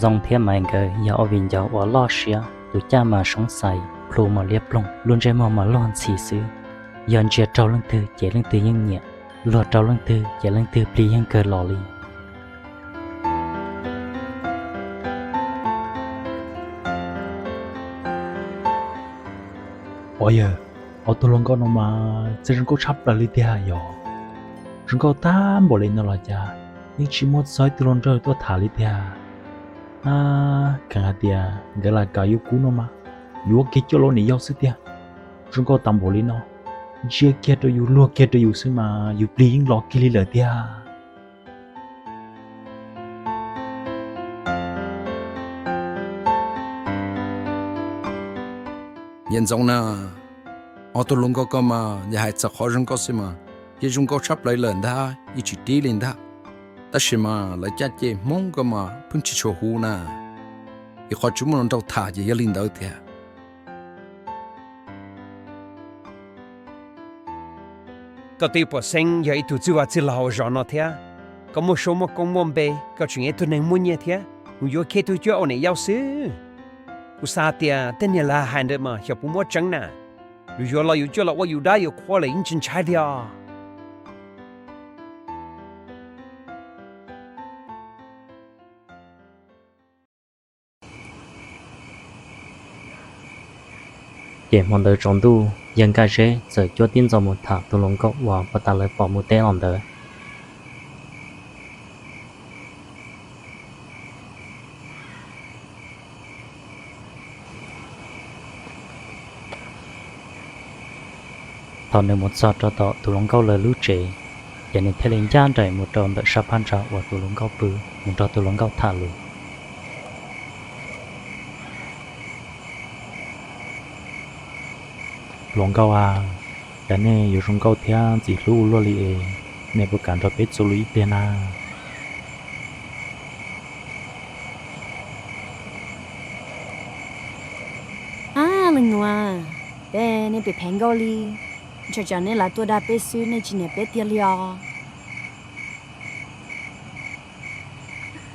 Ntxoov thiab Maiv nkawd yog ob viv ncaus uas loj siab, tus caj mas soob xais, plhu mas liab ploog, lub ntsej muag mas luag ntxhi xwb. Yog ntsia raug leej twg ces leej twg yeej nyiam, luag rau leej twg ces leej twg plig yeej kawg los li. Ua yawg, ob tug hluas nkauj no mas txawj zoo nkauj tshaj plaws li tiag yog. Zoo nkauj tag npaum li no los cas yeej tsis muaj txog ib tug hluas nraug tuaj tham li tiag. Kheev hais tias nkawd lam kam yuav kuv no mas, yuav kiag coj los niam yau xwb tiag. Zoo nkauj tag npaum li no, ntsia kiag rau yus, luag kiag rau yus xwb mas yus plig yeej los kiag li lawm tiag. Yawg Ntxoov na, ob tug hluas nkauj ko mas yog hais txog qhov zoo nkauj xwb mas, ces zoo nkauj tshaj plaws lawm ntag, yeej tsis tib li ntag. Tab sis mas lawv caj ces Hmoob ko mas pheej tsis tshua huv na, es qhov tsis muaj hluas nraug tham ces yog li ntawd tiag. Koj twb pom xeeb yog ib tug txwj vaj txwj laug hauv zos no thiab, koj muaj suab muaj koob muaj npe, koj tseem yog ib tug neeg muaj nyiaj thiab, mus yuav kiag tug cuab ua niam yau xwb. Kuv xav tias tej niag lawv hais ntawd mas xyov puas muaj tseeb na. Yus yuav los yus coj los ua yus dab yus qhua lawm yeej tsis ntshai li os. Ces hmo ntawd tsaus ntuj, yawg Nkaj Zeb txawm cuab tib ntxo mus tham tus hluas nkauj uas puag ta lawv pom mus teb los ntawd. Thaum nws mus txog rau tom tus hluas nkauj lawv lub tsev, ces nws thiaj li ncaj nraim mus rau ntawm sab phab ntsa uas tus hluas nkauj pw, mus nrog tus hluas nkauj tham lus. Hluas nkauj a, cas nej yuav zoo nkauj thiab ntxim hlub ua luaj li es, nej puas kam nrog peb txuas lus ib pliag na? Ab, leej nuav, peb, nej phem phem nkauj li, ntshe tsam nej lam tuaj dag peb xwb, nej tsis nyiam peb tiag li os.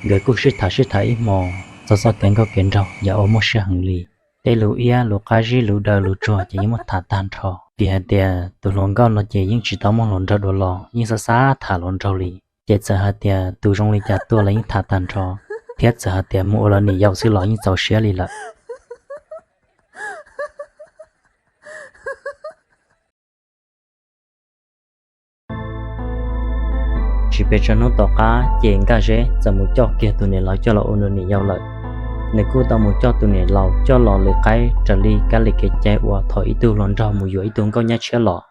Nkawd kuj sib tham sib tham ib hmos, txog txoj kev nkauj kev nraug yam uas muaj siab heev li. Tej lus iab lus qab zib lus daws lus tsuag ces yeej muab tham tag nrho, vim hais tias tus hluas nkauj no ces yeej tsis tau muaj hluas nraug dua los yeej xav xav tham hluas nraug li. Ces txawm hais tias tus zoo li cas tuaj los yeej tham tag nrho, thiab txawm hais tias mus ua lawv niam yau xwb los yeej txaus siab li lawm. Tsis pes tsawg hnub tom qab ces Nkaj Zeb txawm mus coj kiag tus niam laus coj los ua nws niam yau lawm. Nws kuj tau mus coj tus niam laus coj los lwm qaib raws li kab li kev cai uas thaum ib tug hluas nraug mus yuav ib tug nkauj nyab tshiab los.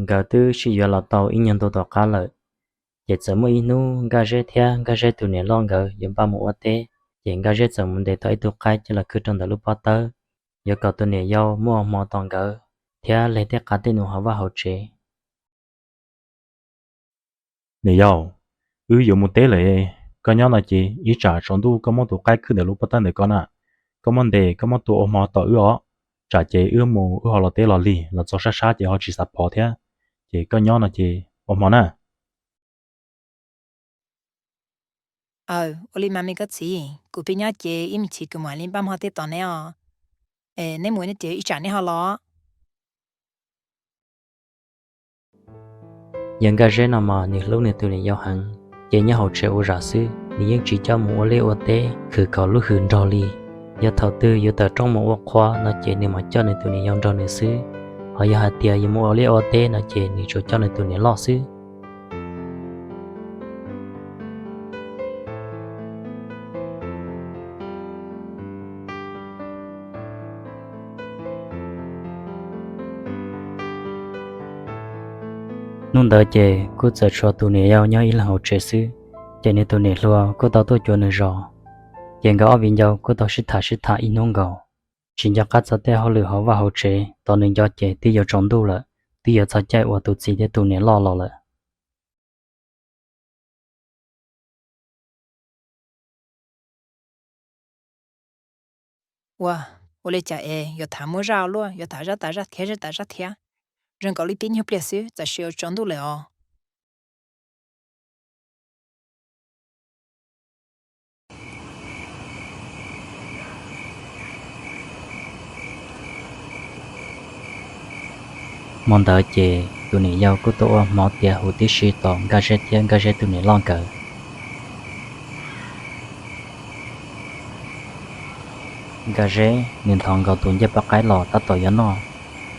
Nkawd twb sib yuav los tau ib nyuag ntu tom qab lawm, ces txawm muaj ib hnub Nkaj Zeb thiab Nkaj Zeb tus niam loj nkawd yuav npaj mus ua teb, ces Nkaj Zeb txawm mus ntes tau ib tug qaib coj los khwb rau ntawm lub pob tawb, yuav kom tus niam yau muab ua hmo tos nkawd thiab leg tej qav tej num hauv vaj hauv tsev. Niam yau, wb yuav mus teb lawm, koj nyob no ces ib tsam tsaus ntuj koj muab tus qaib khwb ntawm lub pob tawb ntawm ko na, koj muab ntes koj muab tua ua hmo tos wb os. Tsam ces wb mus wb ho los teb los lig los txog sab sab ces ho tsis xav phov thiab. Ces koj nyob no ces ua hmo na. Aw, ua li mas me koj txiv, kuv pheej nyob ces ib me chim kuv mam li npaj hmo teb tos neb os. Neb mus neb ces ib tsam neb ho los. Yawg Nkaj Zeb no mas nws hlub nws tus niam yau heev, ces nyob hauv tsev ua zam xwb, nws yeej tsis coj mus ua liaj ua teb khwv kom lub hws nrog li. Yog thaum twg yuav tawm rooj mus ua qhua no ces nws mam coj nws tus niam yau nrog nws xwb. Ho yog hais tias yuav mus ua liaj ua teb no ces nws tsuas coj nws tus niam loj xwb. Hnub ntawd ces kuj txawm tshuav tus niam yau nyob ib leeg hauv tsev xwb, ces nws tus niam hluas kuj tau tuaj cuag nws zos. Ces nkawd ob viv ncaus kuj tau sib tham sib tham ib hnub nkaus, tsis nco qab txog tej hauj lwm hauv vaj hauv tsev, tos nws nco ces twb yuav tsaus ntuj lawm, twb yuav txog caij uas tus txiv thiab tus niam loj los lawm. Ua, ua li cas es yuav tham muaj zaj ua luaj, yuav tham zaj tas zaj thiab zaj tas zaj thiab. Zoo nkaus li tib nyuag pliag xwb txawm sis yuav tsaus ntuj lawm os. Hmo ntawd ces tus niam yau kuj tuaj ua hmoov tiav huv tib si tos Nkaj Zeb thiab Nkaj Zeb tus niam loj nkawd. Nkaj Zeb nws nthos nkaus tus ncej paj qaib los tab tom yuav noj,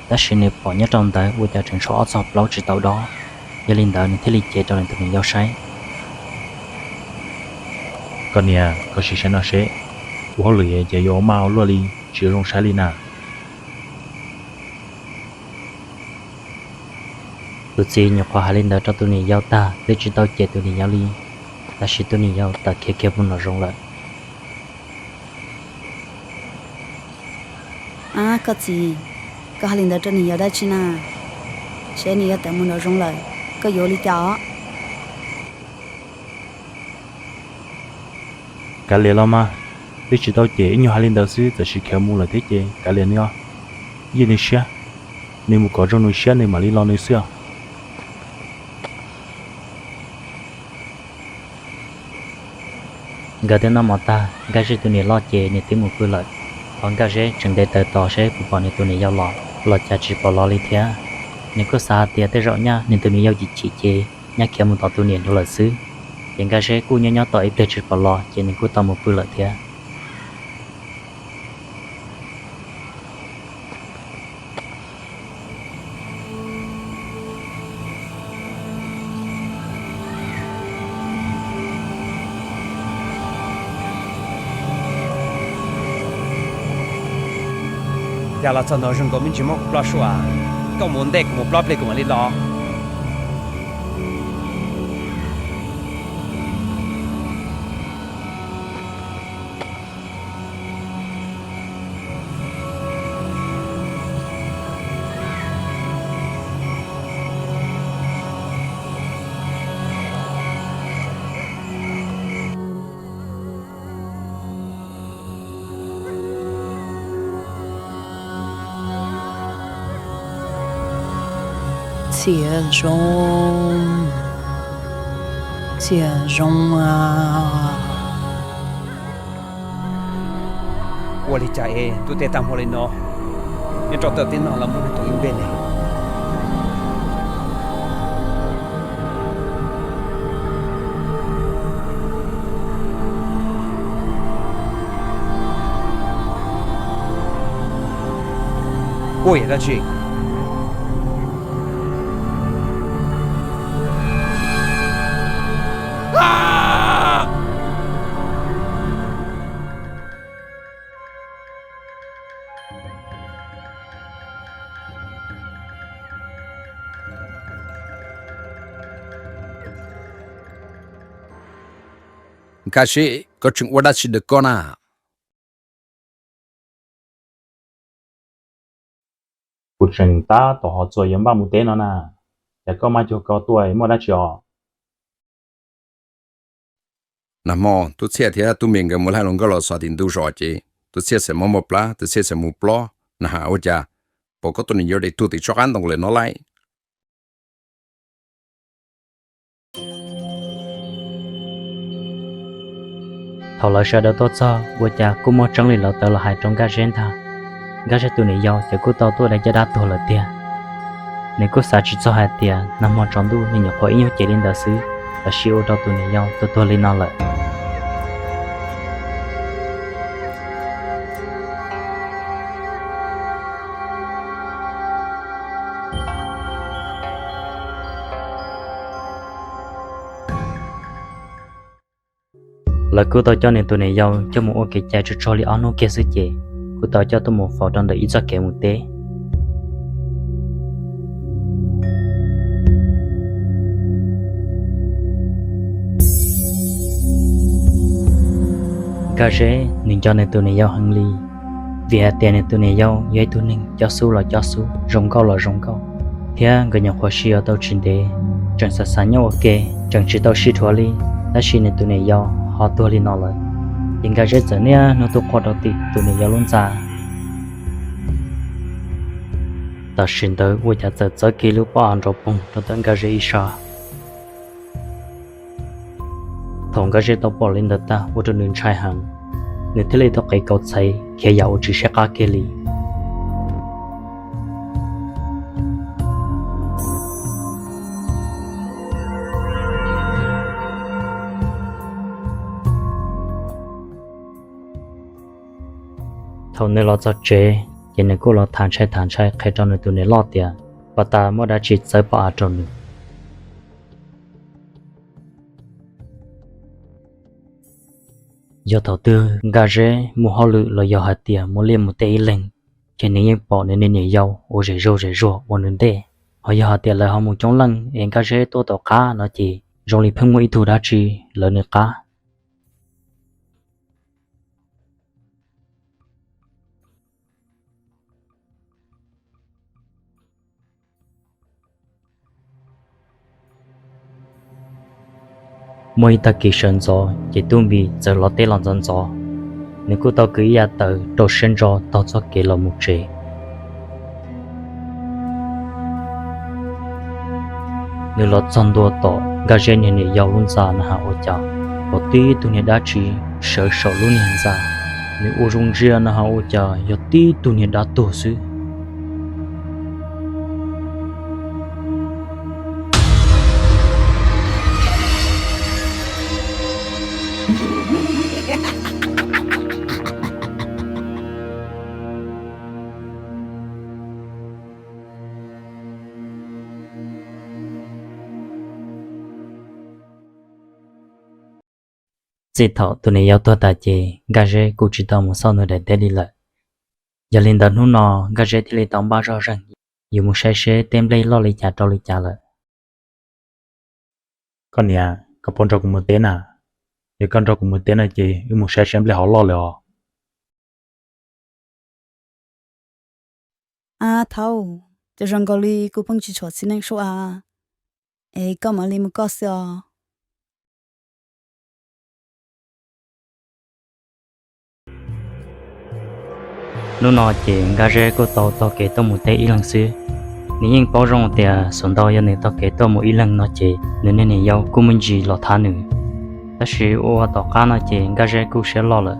tab sis nws pom nyob rau ntawd ua cas tseem tshuav ob txog plaub tsis tau dob. Yog li ntawd nws thiaj li cev rau nws tus niam yau saib. Koj niam, koj sim saib no seb, ua hauj lwm ces yuav ua maj ua luaj li, tsis zoo saib li na. Tus txiv nyuam qhuav hais li ntawd rau tus niam yau tag twb tsis tau cem tus niam yau li, tab sis tus niam yau tawm khiav kiag mus nraum zoov lawm. Ab, koj txiv, koj hais li ntawd rau niam yau dab tsi na? Seb niam yau tawm mus nraum zoov lawm, koj yuav ua li cas os? Kav liam los mas, twb tsis tau cem, ib nyuag hais li ntawd xwb txawm sis khiav mus lawm thiab ces kav liam nws os. Yeej nws siab, nws mus kom zoo nws siab nws mam li los nws xwb os. Nkawd twb noj mov tag, Nkaj Zeb tus niam loj ces nws twb mus pw lawm. Ho Nkaj Zeb tseem nte taws tos seb puas pom nws tus niam yau los, los cas tsis pom los li thiab. Nws kuj xav hais tias tej zaum nyaj nws tus niam yau chim chim ces nyaj khiav mus tos tus niam dua lawm xwb. Ces Nkaj Zeb kuj nyob nyob tos ib pliag tsis pom los ces nws kuj tau mus pw lawm thiab. Cas los txog ntua zoo nkaus me ntsis muab kuv ploj suab. Koj mus ntej kuv mus plob pliag kuv mam li los. Txhiaj zoo, txhiaj zoo a. Ua li cas es tuaj tej tag hmo li no, nyob rau tawm teb no los muaj neeg tuaj ib npe ne? Kuj yog dab tsi? Nkaj Zeb, koj tseem ua dab tsi ntawm koj na? Kuv tseem tab tom ho txuas yuav npaj mus teb no na, cas koj maj cuag ko tuaj muaj dab tsi os? Nag hmo Tub Txhiaj thiab Tub Mim nkawd mus laij hluas nkauj los xav tim ntug zos ces Tub Txhiaj txawm mob mob plab, Tub Txhiaj txawm mus plob. Na has ua cas pom koj tus niam yau dai tuag tim tsob qab ntoo lawm no lauj? Thaum lawv sawv daws tuaj txog ua cas kuj muaj tseeb li lawv tawv los hais rau Nkaj Zeb ntag. Nkaj Zeb tus niam yau ces kuj tau tuaj dai caj dab tuag lawm tiag. Nws kuj xav tsis txog hais tias nag hmo tsaus ntuj nws nyuam qhuav ib nyuag cev li ntawd xwb, tab sis ua rau tus niam yau tuag tuag li no lawm. Lawv kuj tau coj nws tus niam yau coj mus ua kev cai tsuag tsuag li ob hnub kiag xwb ces kuj tau coj tuaj mus faus rau ntawm ib txoj kev mus teb. Nkaj Zeb nws nco nws tus niam yau heev li, vim hais tias nws tus niam yau yog ib tug neeg cob xub los cob xub, zoo nkauj los zoo nkauj, thiab nkawd nyuam qhuav sib yuav tau tsis ntev, tseem xav xav nyob ua ke, tseem tsis tau sib dhuav li, tab sis nws tus niam yau ho tuag li no lawm. Ces Nkaj Zeb txawm niaj hnub tuaj quaj rau tim tus niam yau lub ntxa. Tam sim ntawd ua cas txawm txawb kiag lub pob av nrov poog rau ntawm Nkaj Zeb ib sab. Thaum Nkaj Zeb tau pom li ntawd tag ua rau nws ntshai heev, nws thiaj li tau qiv kauv txhais khiav yam uas tsis saib qab kiag li. Thaum nws los txog tsev, ces nws kuj los tham ntshai tham ntshai qhia rau nws tus niam loj tias puas tas muaj dab tsi txawb pob av rau nws. Yog thaum twg Nkaj Zeb muaj hauj lwm los yog hais tias muaj liaj mus teb ib leeg, ces nws yeej pom nws niam yau ua zem zuag zem zuag ua nws ntej. Ho yog hais tias lawv ho mus coob leej es Nkaj Zeb tuaj tom qab no ces zoo li pheej muaj ib tug dab tsi lawv nws qab. Muaj ib tag kis sawv ntxov ces Tub Npis txawm los teb los ntxov ntxov. Nws kuj tau kwv ib yav taws rau siab ntso taug txoj kev los mus tsev. Nws los txog ntua tom Nkaj Zeb niag niam yau lub ntxa na has ua cas pom tib tug niag dab tsi sawv saum lub niag ntxa. Nws ua zoo ntsia na has ua cas yog tib tug niag dab tuag xwb. Txij thaum tus niam yau tuag tas ces Nkaj Zeb kuj tsis tau mus xauj nws daim teb li lawm. Yog li ntawd hnub no Nkaj Zeb thiaj li tau npaj zoj zeeg yuav mus saib seb teb nplej loj li cas rau li cas lawm. Koj niam, koj puas nrog kuv mus teb na? Yog koj nrog kuv mus teb no ces wb mus saib seb nplej ho loj lawm os. Ab thaub, cov zoo nkaus li kuv pheej tsis tshua txiv neej suab, es koj mam li mus koj xwb os. Hnub no ces Nkaj Zeb kuj tau taug kev tuaj mus teb ib leeg xwb. Nws yeej paub zoo tias xav ntau yog nws taug kev tuaj mus ib leeg no ces nws niag niam yau kuj muaj ntsis los thab nws. Tab sis ua ua tom qab no ces Nkaj Zeb kuj siab loj lawm.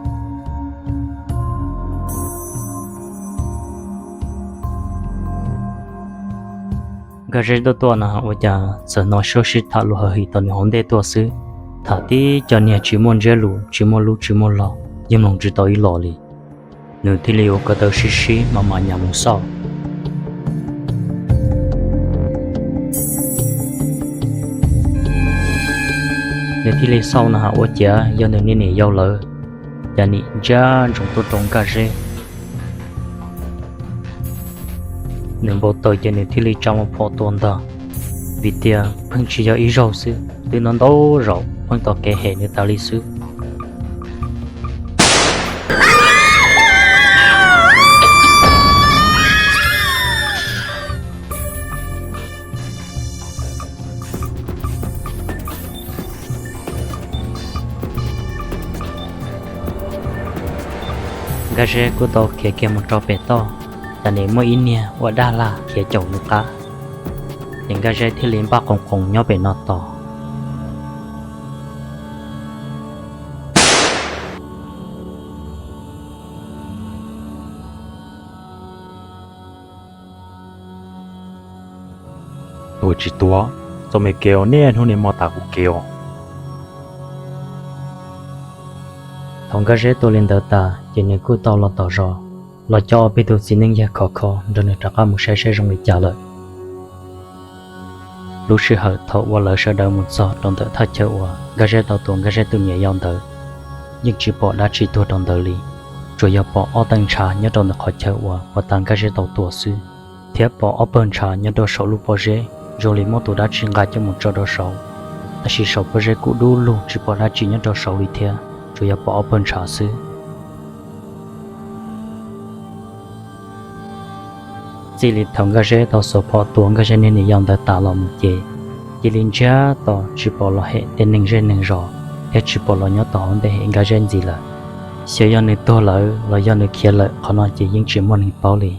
Nkaj Zeb tuaj tuaj no ua cas txawm hnov suab sib tham lus hawm him tom nws hauv ntej tuaj xwb. Tham tib co niag tsis muaj ntsiab lus, tsis muaj lub tsis muaj log, yeej mloog tsis tau ib los li. Nws thiaj li ua ko taw sib sib mam mam nyas mus xauj. Nws thiaj li xauj no ha ua ciav yog nws niag niam yau lawv, cas nim ntsia ntsoov tuaj rau Nkaj Zeb. Nws npau taws ces nws thiaj li tsa loo phom tua ntag, vim tias pheej tsis yog ib zaug xwb, twb ntau ntau zaus pheej tau kev hem nws tas li xwb. Nkaj Zeb kuj tau khiav kiag mus rau pem toj, cas nim muaj ib niag ua dag lag khiav caum nws qab, ces Nkaj Zeb thiaj li npaj qoos qoos nyob pem no tos. Tuag tsis tuag, txoj me kev ua niaj hnub niaj hmo tas kuv kev os. Thaum Nkaj Zeb tuaj li ntawd tas ces nws kuj tau los tom zos, los coj ob peb tug txiv neej yawg khov kho nrog nws rov qab mus saib saib zoo li cas lawm. Lub sij hawm thaum uas lawv sawv daws mus txog rau ntawm thaj chaw uas Nkaj Zeb tau tua Nkaj Zeb tus niam yau ntawd, yeej tsis pom dab tsi tuag rau ntawd li, tsuas yog pom ob teev ntshav nyob rau ntawm qhov chaw uas puag ta Nkaj Zeb tau tua xwb, thiab pom ob pawg ntshav nyob rau saum lub pob zeb zoo li muab tus dab tsi nqa coj mus tso rau saud. Tab sis saum pob zeb kuj dub lug tsis pom dab tsi nyob rau saud li thiab, tsuas yog pom ob pawg ntshav xwb. Txij li thaum Nkaj Zeb tau xuas phom tua Nkaj Zeb niag niam yau ntawd tas los mus ces, cia li ntsiag to tsis pom los hem tej neeg zej neeg zos, thiab tsis pom los nyob tom hauv ntej hem Nkaj Zeb ntxiv lawm. Xyov yog nws tuag lawm los yog nws khiav lawm, qhov no ces yeej tsis muaj neeg paub li.